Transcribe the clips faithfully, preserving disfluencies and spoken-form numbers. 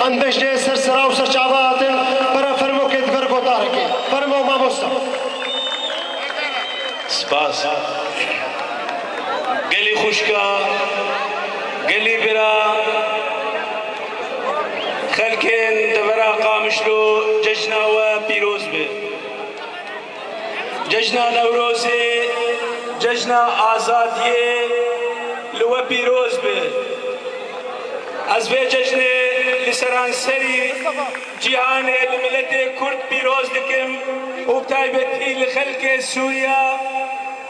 Em bejnê ser sera û ser çava hatin, pere fermo kê diber gotarekê. Fermo mamosta. Spas. Gelî xwişka, gelî bira, xelkên devera Qamişlo cejna we pîroz be. Cejna Newrozê, cejna azadiyê li we pîroz be. Ez vê cejnê li seranserî cîhanê li miletê Kurd pîroz dikim û bi taybetî li xelkê Sûriya,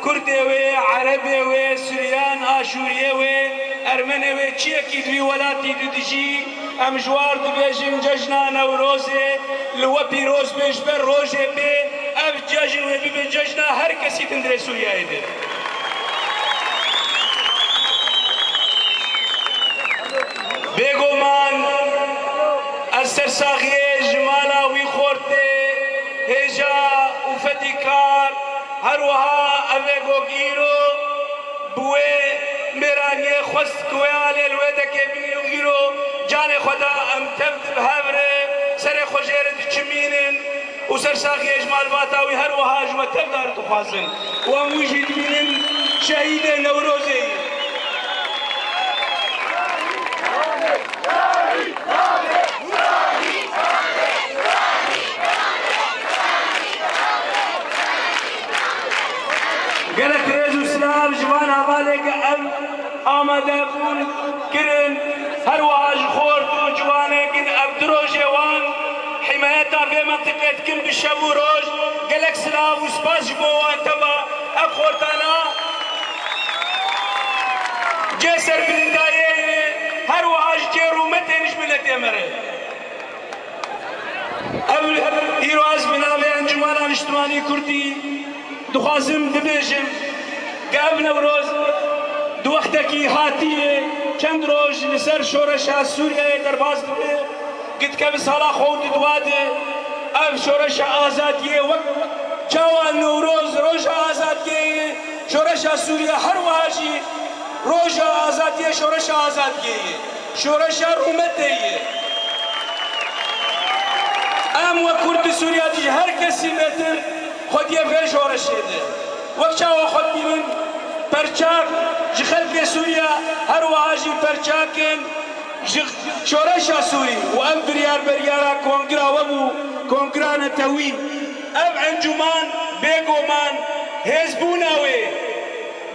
Kurdê wê, Erebê wê, Suryan, Aşûriyê wê, Ermenê wê, çiyekî di vî welatî de dijî, em ji war dibêjin cejna Newrozê li we pîroz be, ji ber rojê bê ev cejn wê bibe cejna her kesî di hundirê Sûriyeyê de. Bêguman ez sersaxiyê ji mala wî xortê hêja û fedîkar, her wiha ev ê gog îro bi wê mêraniyê xwest ku wê alê li wê dekê bînin û îro canê xwe da, em tev di bi hev re serê xwe jê re diçimînin û sersaxiyê ji malbata wî her wiha ji we tev dar dixwazin û em wî jî dibînin şehîdê Newrozê ye. Gelek rêz û silav ji van hevalê ke ev amade bûn kirin. Her wiha ji xort û ciwanê kin ev du rojê wan hîmayeta vê mentiqê dikin bi şev û roj. Gelek silav û spas ji bo wan teva ev xortana cê serbilindayê ye, her wiha ji cê rûmetên ji miletê me re. Ev îro ez bi navê Encûmena Niştimanî Kurdî dixwazim bibêjim ke ev Newroz di wextekî hatiye, çend roj li ser şoreşa Sûriyeyê derbas dibe, gidike bi sala xwe û di dua de ev şoreşa azadiyê wek çawa Newroz roja azadiyê ye, şoreşa Sûriye her wiha jî roja azadiyê şoreşa azadiyê ye. Şoreşa rûmetê ye. Em wek Kurd li Sûriya dijî her kesî mêtir xwediyê vê şoreşê de. Wek çawa xwe dibînin perçak ji xelkê Sûriya, her wiha jî perçakên ji şoreşa Sûrî û ev biryar beryara kongira we bû, kongira netewî. Ev encûman bêguman hêzbûna wê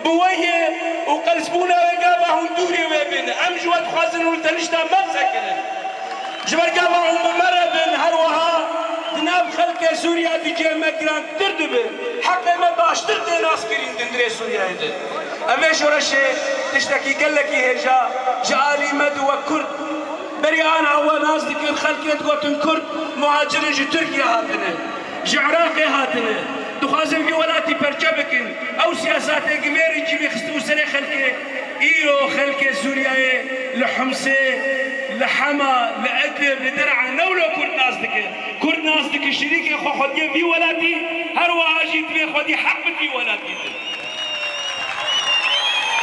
bi we ye û qelsbûna wê gava hûn dûrê wê bin. Em ji we dixwazin hûn li tenişta me bisekinin. Ji ber gava hûn bi me re bin, her wiha di nav xelkê Sûriya di cihê me girantir dibe. Heqê me baştir tê naskirîn di hundirê Sûriyeyê de. Ev ê şoreşê tiştekî gelekî hêja ji alî me di wek Kurd. Berî ana we nas dikir, xelkê digotin Kurd muhacir in, ji Tirkiye hatine. Ji Iraqê hatine, dixwazin vî welatî perçe bikin. Ew siyasatê gimêrî cî vê xistibû serê xelkê. Îro xelkê Sûriyeyê li Humsê, li Hema, li Idlib, li Der'a ne wilo Kurd nas dike. Kurd nas dike şirîkê xwe xwediyê vî welatî, her wiha jî divê xwedî heq bid vî welatî de.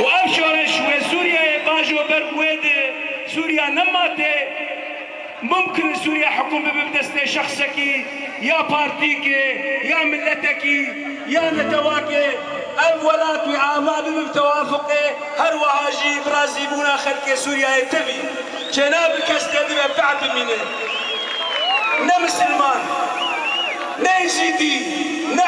Û ev şoreş wê Sûriyeyê bajo ber bi wê de Sûriya nema tê. Mumkin e Sûriye hikûm bibe bi destê şexsekî, ya partîkê, ya miletekî, ya netewakê. Ev welat wî ava bibe bi tewafuqê, her wiha jî bi razîbûna xelkê Sûriyeyê tevî. Çênabe kes tê dibe fehm bimîne. Ne misilman, ne êzîdî, ne